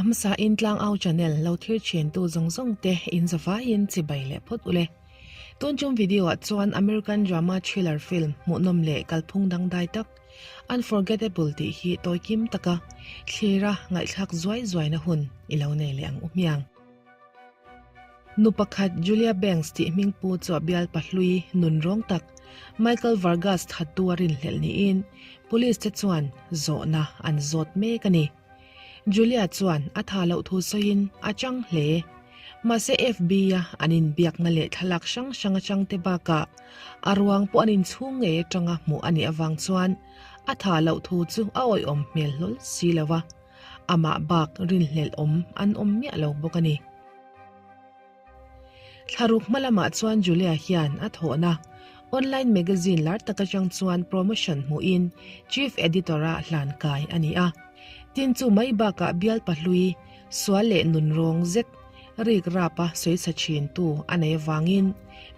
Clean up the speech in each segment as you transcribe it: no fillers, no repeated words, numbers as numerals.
A hmasa in Tlangau channel lo thlir thin tu zawng zawng te in zavaiin chibai leh phawt ule. Tun chung video ah chuan American drama thriller film hmuhnawm leh kalphung dangdai tak Unforgettable tih hi tawikim taka thlira ngaihthlak zuai zuaina hun i lo nei leh ang u hmiang. Nu pakhat Julia Banks tih hming pu chu a bial pahlui nun rawng tak Michael Vargas thattu a rinhlelh niin Police te chuan zawhna an zawt mek a ni. Julia chuan a tha loh thu sawiin a chang hle. Mahse FBI-a an inbiakna leh thlalak hrang hrang atang te bakah a ruang pawh an inchhung ngei atanga hmuh a nih avang chuan a tha loh thu chu a awihawm hmel hlawl si lo a, amah bak rinhlelh awm an awm miah lo bawk a ni. Thlaruk hma lamah chuan Julia hian a thawhna online magazine lar tak atang chuan promotion hmuhin Chief Editor-a hlan kai a ni a. Tin chu mai bakah bial pahlui, sual leh nun rawng zet rik rapa sawi chha thintu a nei avangin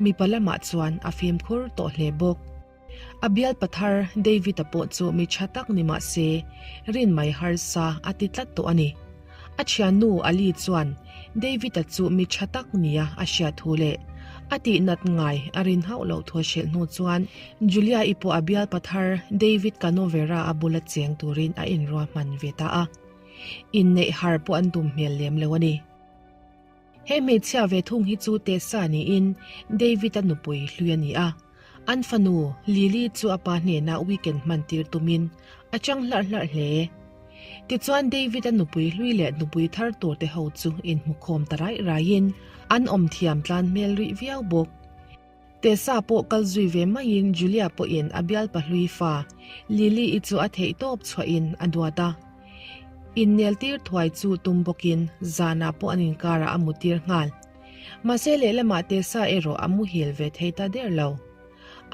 mipa lamah chuan a fimkhur tawh hle bawk. A bial pathar David-a pawh chu mi tha tak ni mah se, rin mai harsa a ti tlat tawh a ni. A thiannu Ali chuan David-a chu mi tha tak nia a hriat thu leh a tih nat ngai a rin hauh loh thu a hrilh hnu chuan Julia-i pawh a bial pathar David Canovera a bula cheng turin a inruahman ve ta a. Inneih har pawh an tum hmel lem lo a ni. He hmeichhia ve thung hi chu Tessa niin David-a nupui hlui a ni a. An fanu Lily chu a pa hnenah weekend hman tir tumin a chang hlarh hlarh hle. Tichuan David-a nupui hlui leh nupui thar tur te ho chu inhmukhawm ta raih raihin an awm thiam tlan hmel rih viau bawk. Tessa pawh kal zui ve maiin Julia pawhin a bialpa hlui fa Lily-i chu a theihtawp chhuahin a duat a. Innel tir thuai chu tum bawkin zanah pawh an inkarah a mutir nghal. Mahse lehlamah Tessa erawh a muhil ve thei ta der lo.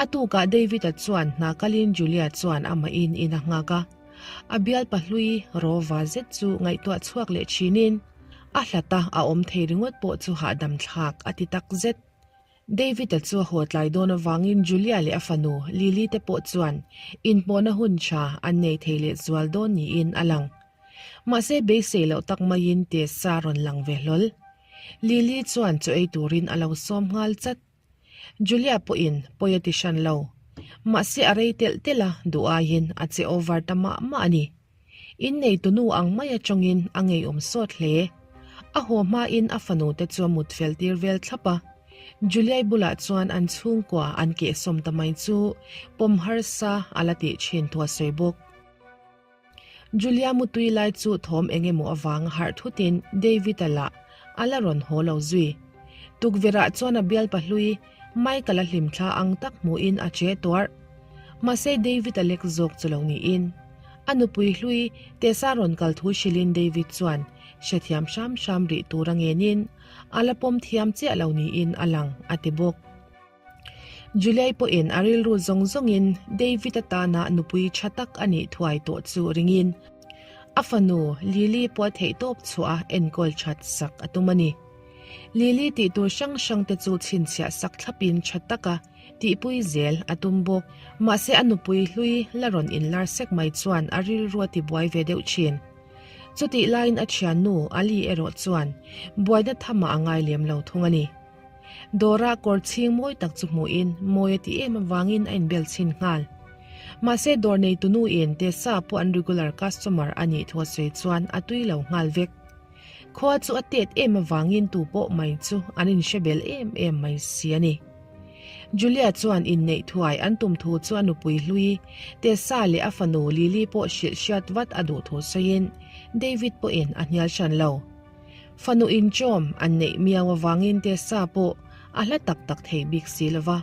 A tukah David-a chuan hna kalin Julia chuan amahin in a nghak a. A bialpa hlui Rova zet chu ngaihtuah chhuak leh thinin a hlata a awm thei ringawt pawh chu hahdam thlak a ti tak zet. David-a chu a haw tlai dawn avangin Julia leh a fanu Lily te pawh chuan inpawhna hun tha an nei thei leh zual dawn niin a lang. Mahse beisei loh tak maiin Tessa rawn lang ve hlawl. Lily chuan chaw ei turin a lo sawm nghal chat. Julia pawhin pawi a ti hran lo. Mahse a rei telh telh a, duh aiin a che over ta mah mah a ni. Innei tunu ang mai atangin a ngeiawm sawt hle. A haw hmain a fanu te chu a mut fel tir vel thlap a. Juliai bulah chuan an chhungkua an kehsawm ta mai chu pawm harsa a la tih thin thu a sawi bawk. Julia mutui lai chu thawm eng emaw avanga harh thutin David-a lah a la rawn haw lo zui. Tukverhah chuan a bialpa hlui Michael-a hlimthla ang tak hmuhin a che tuarh. Mahse David-a lek zawk chu lo niin. A nupui hlui Tessa rawn kal thu hrilhin David chuan hrethiam hram hram rih tur a ngenin a la pawm thiam chiah lo niin a lang a ti bawk. Juliai pawhin a rilru zawng zawngin David atana nupui tha tak a nih thuai tawh chu ringin a fanu Lily pawh a theihtawp chhuah a enkawl that sak a tum a ni. Lily tih tur hrang hrang te chu chhinchhiah sak thlapin tha taka tihpui zel a tum bawk. Mahse a nupui hlui la rawn inlar sek mai chuan a rilru a tibuai ve deuh thin. Chutih laiin a thiannu Ali erawh chuan buaina thamah a ngai lem lo thung a ni. Dawrah kawr chhing mawi tak chu hmuhin mawi a ti em avangin a inbel chhin nghal. Mahse dawr neitunu in Tessa pawh an regular customer a nih thu a sawi chuan a tui lo nghal vek. Khua chu a tet em avangin tu pawh mai chu an inhre bel em em mai si a ni. Julia chuan inneih thuai an tum thu chu a nupui hlui Tessa leh a fanu Lily pawh hrilh hriat vat a duh thu sawiin David pawhin a hnial hran lo. Fanu inchawm an neih miau avangin Tessa pawh a hla tak tak thei bik si lo va.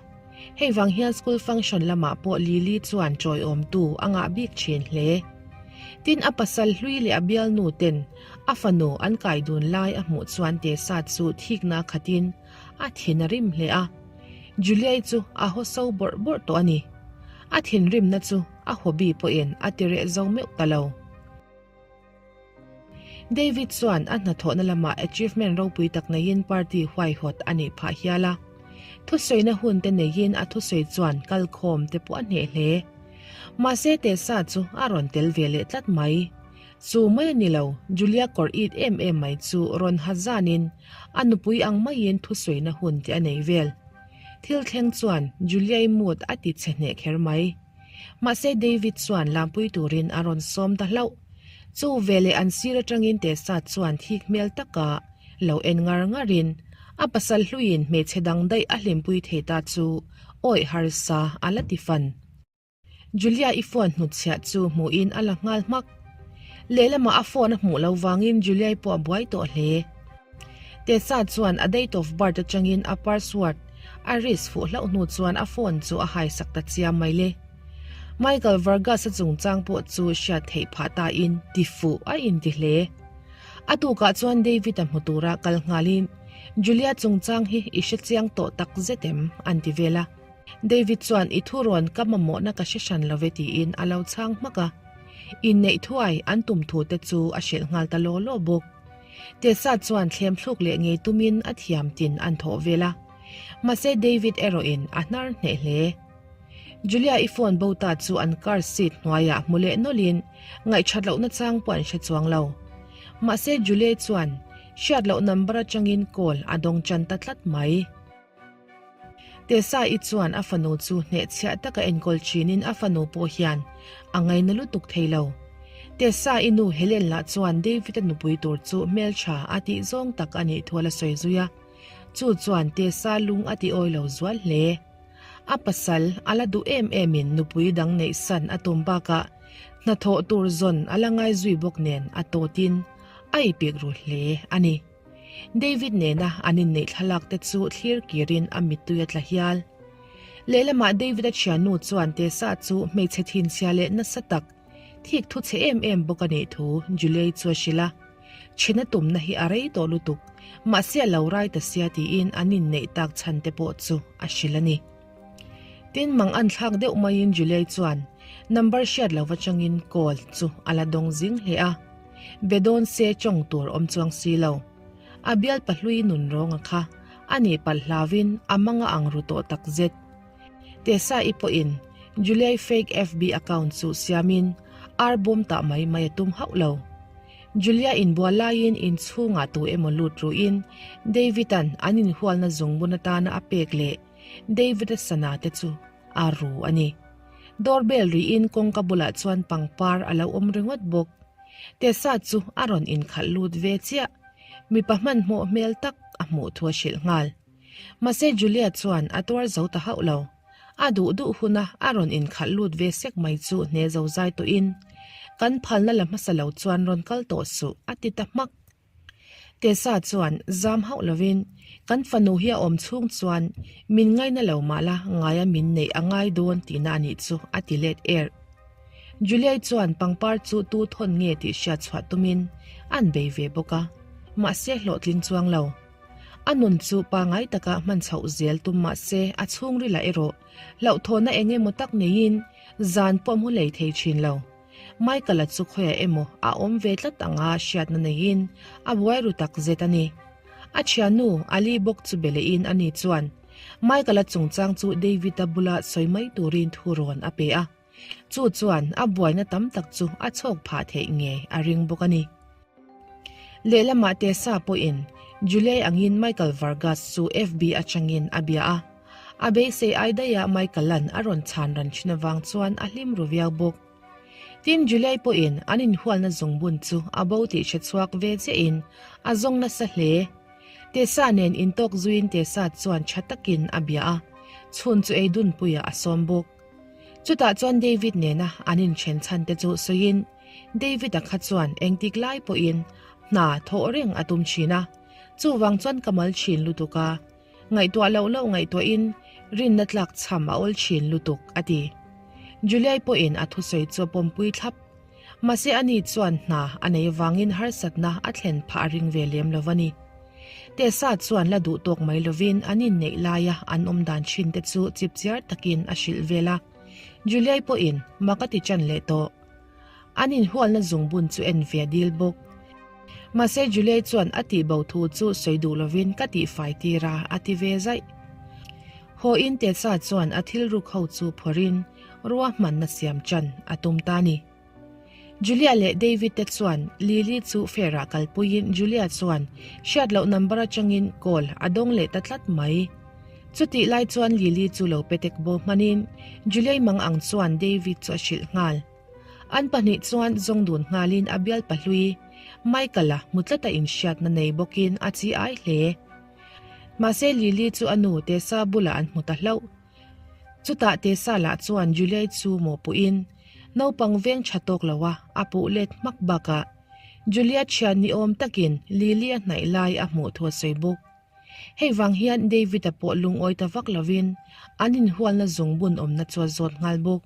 Hei vang hian school function lamah pawh Lily chuan chawiawmtu a ngah bik thin hle. Tin a pasal hlui leh a bialnu ten a fanu an kai dun lai a hmuh chuan Tessa chu thikna khatin a thin a rim hle a. Juliai chu a haw so bawrh bawrh tawh a ni. A thinrimna chu a hobby pawhin a ti reh zo meuh ta lo. David chuan a hnathawhna lamah achievement ropui tak neiin party huaihawt a neih phah hial a. Thusawina hun te neiin a thusawi chuan kalkhawm te pawh a hneh hle. Mahse Tessa chu a rawn tel ve leh tlat mai. Chu mai a ni lo, Julia kawr it em em mai chu rawn ha zanin a nupui ang maiin thusawina hun te a nei vel. Thil thleng chuan Julia-i mood a ti chhe hneh kher mai. Mahse David chuan lampui turin a rawn sawm ta hlauh. Chu veleh an sir atangin Tessa chuan thik hmel taka lo en ngar ngarin a pasal hluiin hmeichhe dang daih a hlimpui thei ta chu awih harsa a la ti fan. Julia i phone hnutchhiah chu hmuhin a la nghal hmak. Lehlamah a phone a hmuh lo vangin Julia i pawh a buai tawh hle. Tessa chuan a date of birth atangin a password a risk fuh hlauh hnu chuan a phone chu a haisak ta chiam mai le. Michael Vargas-a chungchang pawh chu hriat theih phah tain ti fuh a inti hle. A tukah chuan David-a hmu tura kal nghalin, Julia chungchang hi i hre chiang tawh tak zet em? an ti vel a. David chuan i thu rawn ka mamawhna ka hre hran lo ve tiin a lo chhang hmak a. Inneih thuai an tum thu te chu a hrilh nghal ta law law bawk. Tessa chuan thlem thluk leh ngei tumin a thiam tin an thawh vel a. Mahse David erawhin a hnar hneh hle. Julia i phone bo ta chu an car seat hnuaiah hmu leh nawlhin ngaihthat lohna chang pawh an hre chuang lo. Mahse Julia chuan hriat loh number atangin call a dawng tan ta tlat mai. Tessa-i chuan a fanu chu hnehchhiah taka enkawl thinin a fanu pawh hian a ngaina lutuk thei lo. Tessa-i nu Helen lah chuan David-a nupui tur chu hmeltha a tih zawng tak a nih thu a la sawi zui a, chu chuan Tessa lung a ti awi lo zual hle. A pasal a la duh em emin nupui dang neih san a tum bakah hnathawh tur zawn a la ngai zui bawk nen a tawtin a ipik ru hle a ni. David nena an inneih thlalak te chu thlir kirin a mittui a tla hial. Lehlamah David-a thiannu chuan Tessa chu hmeichhe thinchhia leh nasa tak, thik thu chhe em em bawk a nih thu Julie chu a hrilh a. Chhina tumna hi a rei tawh lutuk, mahse a lo rai ta sia tiin an inneih tak chhan te pawh chu a hrilh a ni. Tin, mang an thlak deuh maiin Julie chuan number hriat lo atangin call chu a la dawng zing hle a. Be dawn se chawng tur awm chuang si lo. A bial pahlui nun rawnga kha a nih palh hlauvin a mang a ang ru tawh tak zet. Tessa-i pawhin Julie fake FB account chu siamin ar bawm tah mai mai a tum hauh lo. Julia inbual laiin inchhungah tu emaw lut ruhin David-a'n an inhualna zungbun atana a pek leh David-a sana te chu a ru a ni. Doorbell riin kawngka bulah chuan pangpar a lo awm ringawt bawk. Tessa chu a rawn inkhalh lut ve chiah. Mipa hmanhmawh hmel tak a hmuh thu a hrilh nghal. Mahse Julia chuan a tuar zo ta hauh lo. A duh duh huna a rawn inkhalh lut ve sek mai chu hne zo zai tawhin, Kan phalna la hmasa lo chuan rawn kal tawh suh, a ti ta hmak. Tessa chuan zam hauh lovin, Kan fanu hi a awm chhung chuan min ngaina lo mah la ngaia min neih a ngai dawn tihna a nih chu, a ti let erh. Juliai chuan pangpar chu tu thawn nge tih hriat chhuah tumin an bei ve bawk a, mahse hlawhtling chuang lo. A nun chu pangai taka hman chhoh zel tum mah se a chhungrilah erawh hlauhthawhna eng emaw tak neiin zan pawh a hmu hlei thei thin lo. Michael-a chu khawiah emaw a awm ve tlat anga hriatna neiin a buai ru tak zet a ni. A thiannu Ali bawk chu be lehin ani chuan Michael-a chungchang chu David-a bula sawi mai turin thu rawn a pe a. Chu chuan a buaina tam tak chu a chhawk phah theih ngei a ring bawk a ni. Lehlamah Tessa pawhin Julie angin Michael Vargas chu FB atangin a bia a. A beisei ai daih a Michael-a'n a rawn chhan ran thin avang chuan a hlim ru viau bawk. Tin, Julie pawhin an inhualna zungbun chu a bo tih hre chhuak ve chiahin a zawng nasa hle. Tessa nen intawk zuiin Tessa chuan tha takin a bia a, chhun chu ei dunpuiah a sawm bawk. Chutah chuan David nena an inthen chhan te chu sawiin David-a kha chuan engtik lai pawhin hna thawh reng a tum thin a, chuvang chuan ka mal thin lutuk a, Ngaihtuah loh loh ngaihtuahin rinna tlak chham a awl thin lutuk, a ti. Juliai pawhin a thusawi chu a pawmpui thlap. Mahse ani chuan hna a nei vangin harsatna a thlen phah a ring ve lem lo a ni. Tessa chuan la duh tawk mai lovin an inneih laia an awm dan thin te chu chipchiar takin a hrilh vel a. Juliai pawhin mak a ti ṭan leh tawh. An inhualna zungbun chu en ve a dil bawk. Mahse Julie chuan a tih bo thu chu sawi duh lovin ka tih fai tir a, a ti ve zaih. Haw in Tessa chuan a thil ruk ho chu phawrhin ruahmanna siam chan a tum ta ni. Julia leh David te chuan Lily chu fair-ah kalpuiin Julia chuan hriat loh number atangin call a dawng leh ta tlat mai. Chutih lai chuan Lily chu lo petek bo hmanin Julia-i mang ang chuan David chu a hrilh nghal. An pahnih chuan zawng dun nghalin a bial pahlui Michael-a hmu tlata inhriatna nei bawkin a chi ai hle. Mahse Lily chu a nu Tessa bulah an hmu ta hlauh. Chutah Tessa lah chuan Julia-i chu mawhpuhin naupang veng tha tawk lo a, a puh let hmak bakah Julia thian ni awm takin Lily a hnaih lai a hmuh thu a sawi bawk. Hei vang hian David-a pawh lungawi ta vak lovin an inhualna zungbun awmna chu a zawt nghal bawk.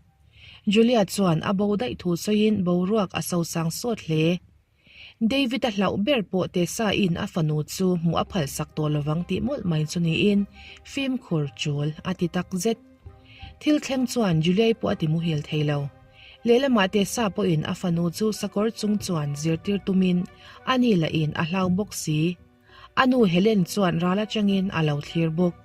Julia chuan a bo daih thu sawiin boruak a sosang sawt hle. David-a hlauh ber pawh Tessa-in a fanu chu hmuh a phalsak tawh lovang tih mawlh mai chu niin fimkhur chul a ti tak zet. Thil thleng chuan Julia-i pawh a ti muhil thei lo. Lehlamah Tessa pawhin a fanu chu sakawr chung chuan zirtir tumin a ni lahin a hlau bawk si. A nu Helen chuan ral atangin a lo thlir bawk.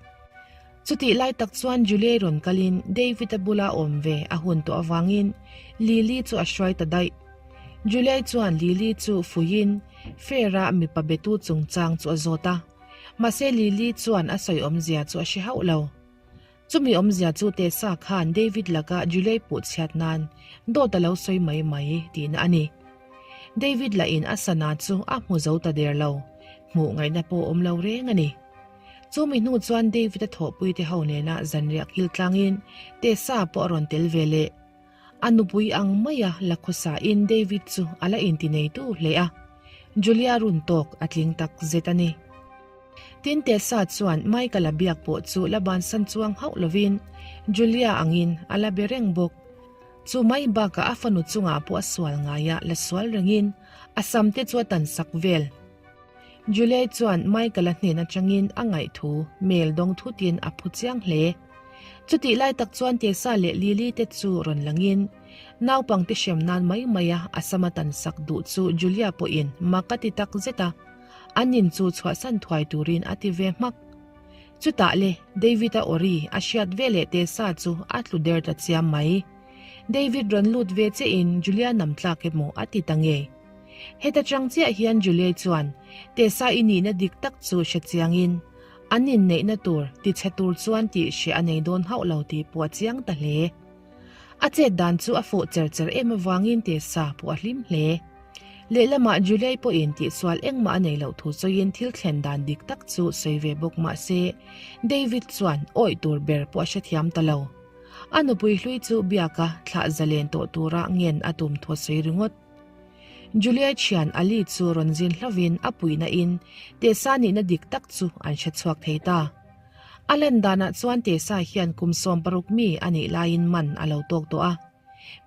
Chutih lai tak chuan Julie rawn kalin David-a bula awm ve a hun tawh avangin Lily chu a hruai ta daih. Julie chuan Lily chu fuiin fair-a mipa betu chungchang chu a zawt a. Mahse Lily chuan a sawi awmzia chu a hre hauh lo. Chumi awmzia chu Tessa khan David laka Julie puh chhiat nan dawt a lo sawi mai mai tihna a ni. David lahin a sana chu a hmu zo ta der lo, hmuh ngaihna pawh awm lo reng a ni. Chumi hnu chuan David-a thawhpuite ho nena zanriah kil tlangin Tessa pawh a rawn tel ve leh. A nupui ang maia la khawsain David chu a la intineitu hle a, Julia run tawk a tling tak zet a ni. Tin Tessa chuan Michael-a biak pawh chu la bansan chuang hauh lovin Julia angin a la be reng bawk. Chu mai bakah a fanu chungah pawh a sual ngaia la sual rengin a sam te chu a tan sak vel. Julia chuan Michael-a hnen atangin a ngaihthu mail dawng thutin a phu chiang hle. Chutih lai tak chuan Tessa leh Lily te chu rawn langin naupangte hrem nan mai maia a sam a tan sak duh chu Julia pawhin mak a ti tak zet a. An in chu chhuahsan thuai turin a ti ve hmak. Chutah le, David-a awri a hriat ve leh Tessa chu a tlu der ta chiam mai. David rawn lut ve che in Julia nam tlak emaw a ti ta ngei. Heta chang chiah hian Julia chuan Tessa i nihna dik tak chu hre chiangin an inneihna tur tichhe tur chuan tih hreh a nei dawn hauh lo tih pawh a chiang ta hle. A chet dan chu a fuh cher cher em avangin Tessa pawh a hlim hle. Lehlamah Julie pawhin tihsual engmah a nei loh thu sawiin thil thlen dan dik tak chu sawi ve bawk mah se, David chuan awih tur ber pawh a hrethiam ta lo. A nupui hlui chu biaka thlah zalen tawh tura ngen a tum thu a sawi ringawt. Julie thian Ali chu rawn zin hlovin a puihna in Tessa nihna dik tak chu an hrechhuak thei ta. A lan danah chuan Tessa hian kum 16 mi a nih laiin man a lo tawk tawh a.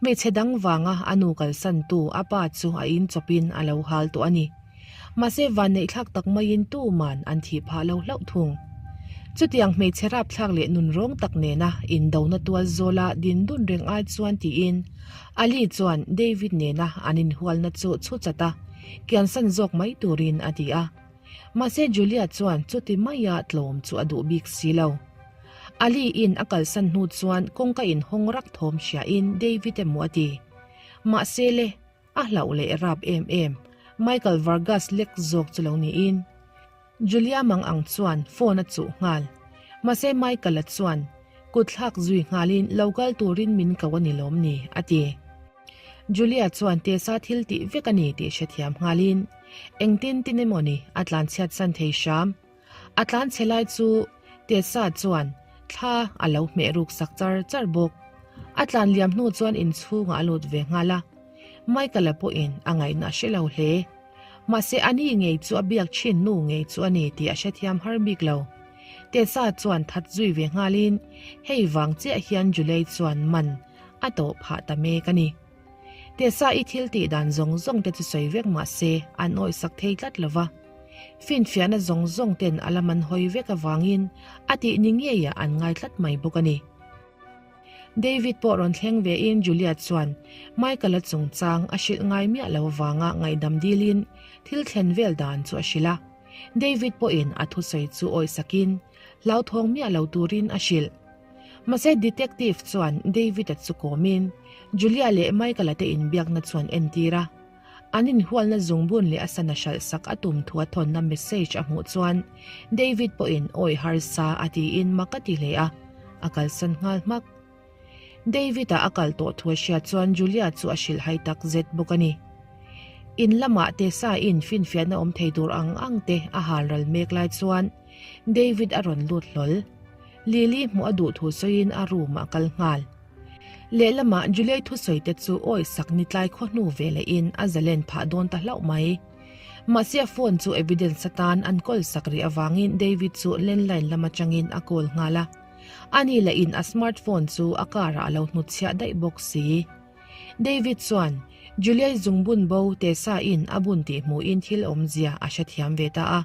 Hmeichhe dang vanga a nu kalsantu a pa chu a in chawpin a lo hal tawh a ni. Mahse vanneihthlak tak maiin tuman an thih phah lo hlauh thung. Chutiang hmeichhe rapthlak leh nunrawng tak nena indona tual zawla din dun reng ai chuan tiin Ali chuan David nena an inhualna chu chhu chat a, kiansan zawk mai turin a ti a. Mahse Julia chuan chuti maia tlawm chu a duh bik si lo. Ali in a kalsan hnu chuan kawngka inhawng rak thawm hriain David emaw a ti. Mahse le, a hlauh leh rap em em, Michael Vargas lek zawk chu lo niin. Julia mang ang chuan phone a chuh nghal. Mahse Michael-a chuan kut thlak zui nghalin lo kal turin min ko a ni lawm ni, a ti. Julia chuan Tessa thil tih vek a ni tih hrethiam nghalin engtin tin emaw ni a tlanchhiat san thei hram. A tlanchhe lai chu Tessa chuan thla a lo hmeh ruk sak char char bawk. A tlan liam hnu chuan inchhungah a lut ve nghal a. Michael-a pawhin a ngaihna a hre lo hle. Mahse a ni ngei chu a biak thin nu ngei chu a ni tih a hrethiam har bik lo. Tessa chuan that zui ve nghalin hei vang chiah hian Julie chuan man a tawh phah ta mek a ni. Tessa i thil tih dan zawng zawng te chu sawi vek mah se an awihsak thei tlat lo va. Finfiahna zawng zawng ten a la man hawi vek avangin a tih ni ngeiah an ngai tlat mai bawk a ni. David pawh rawn thleng ve in Julia chuan Michael-a chungchang a hrilh ngai miah lo avanga ngaihdam dilin thil thlen vel dan chu a hrilh a. David pawhin a thusawi chu awihsakin hlauthawng miah lo turin a hrilh. Mahse detective chuan David-a chu kawmin. Julia leh Michael-a te inbiakna chuan entir a. An inhualna zungbun leh a sana hralh sak a tum thu a thawnna message a hmuh chuan David pawhin awi harsa a tiin mak a ti hle a, a kalsan nghal hmak. David-a a kal tawh thu a hriat chuan Julia chu a hrilhhai tak zet bawk a ni. In lamah Tessa in finfiahna awm thei tur ang ang te a hal ral mek lai chuan David a rawn lut hlawl. Lily hmuh a duh thu sawiin a room ah a kal nghal. Lehlamah Juliai thusawi te chu awi sak ni tlai khaw hnu ve lehin a zalen phah dawn ta hlauh mai. Mahse a phone chu evidence atan an kawl sak rih avangin David chu landline lam atangin a call nghal a. Ani lahin a smart phone chu a car ah a lo hnutchhiah daih bawk si. David chuan Juliai zungbun bo Tessa in a bun tih hmuhin thil awmzia a hrethiam ve ta a.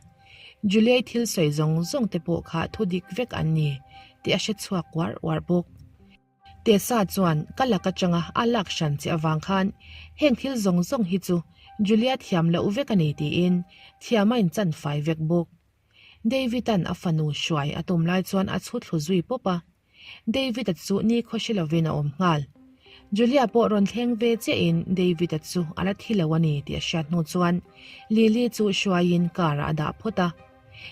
Juliai thil sawi zawng zawng te pawh kha thu dik vek an ni tih a hre chhuak uar uar bawk. Tessa chuan ka lak atanga a lak hran che avang khan heng thil zawng zawng hi chu Julia thiam loh vek a ni tiin thiam a inchan fai vek bawk. David-a'n a fanu hruai a tum lai chuan a chhu thlu zui pawp a. David-a chu nikhaw hre lovin a awm nghal. Julia pawh rawn thleng ve chiahin David-a chu a la thi lo a ni tih a hriat hnu chuan Lily chu hruaiin car-ah a dah phawt a.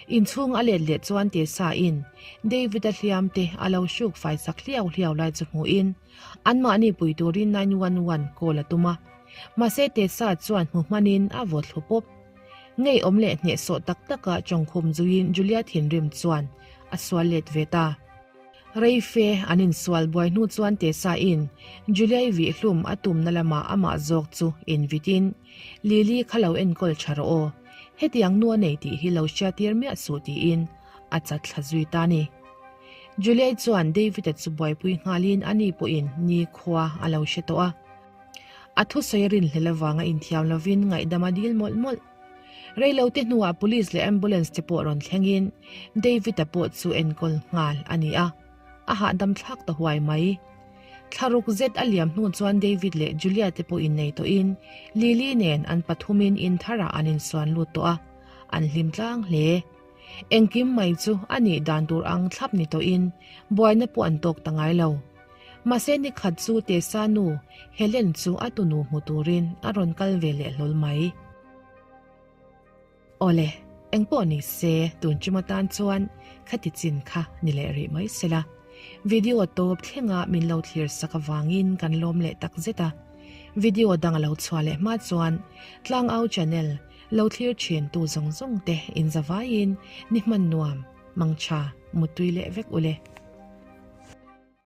Inchhung a let leh chuan Tessa-in David-a hliam te a lo hruk fai sak hliau hliau lai chu hmuhin anmahni pui turin 911 call a tum a. Mahse Tessa chuan hmu hmanin a vaw thlu pawp. Ngeiawm leh hnehsawh tak taka chawngkhum zuiin Julia thinrim chuan a sual let ve ta. Reife an insual buai hnu chuan Tessa-in Julia-i vihhlum a tumna lamah amah zawk chu invitin, Lily kha lo enkawl tha rawh aw, hetiang nu a nei tih hi lo hriatir miah suh tiin a chat thla zui ta ni. Julia-i chuan David-a chu buaipui nghalin ani pawhin nikhua a lo hre tawh a. A thusawi a rinhlelh avanga inthiam lovin ngaihdam a dil mawlh mawlh. Reilote hnuah Police leh Ambulance te pawh rawn thlengin David-a pawh chu enkawl nghal a ni a, a hahdam thlak ta huai mai. Thlaruk zet a liam hnu chuan David leh Julia te pawh innei tawhin Lily nen an pathumin in tharah an insuan lut tawh a, an hlim tlang hle. Engkim mai chu a nih dan tur ang thlap ni tawhin buaina pawh an tawk ta ngai lo. Mahse ni khat chu Tessa nu Helen chu a tunu hmu turin a rawn kal ve leh hlawl mai. Awle, engpawh ni se tun ṭum atan chuan khati chin kha ni leh rih mai sela. Video tawp thlenga min lo thlir sak avangin kan lawm leh tak zet a. Video dang a lo chhuah leh hma chuan Tlangau channel lo thlir thin tu zawng zawng te inzavaiin ni hman nuam, mangtha, muttui leh vek ule.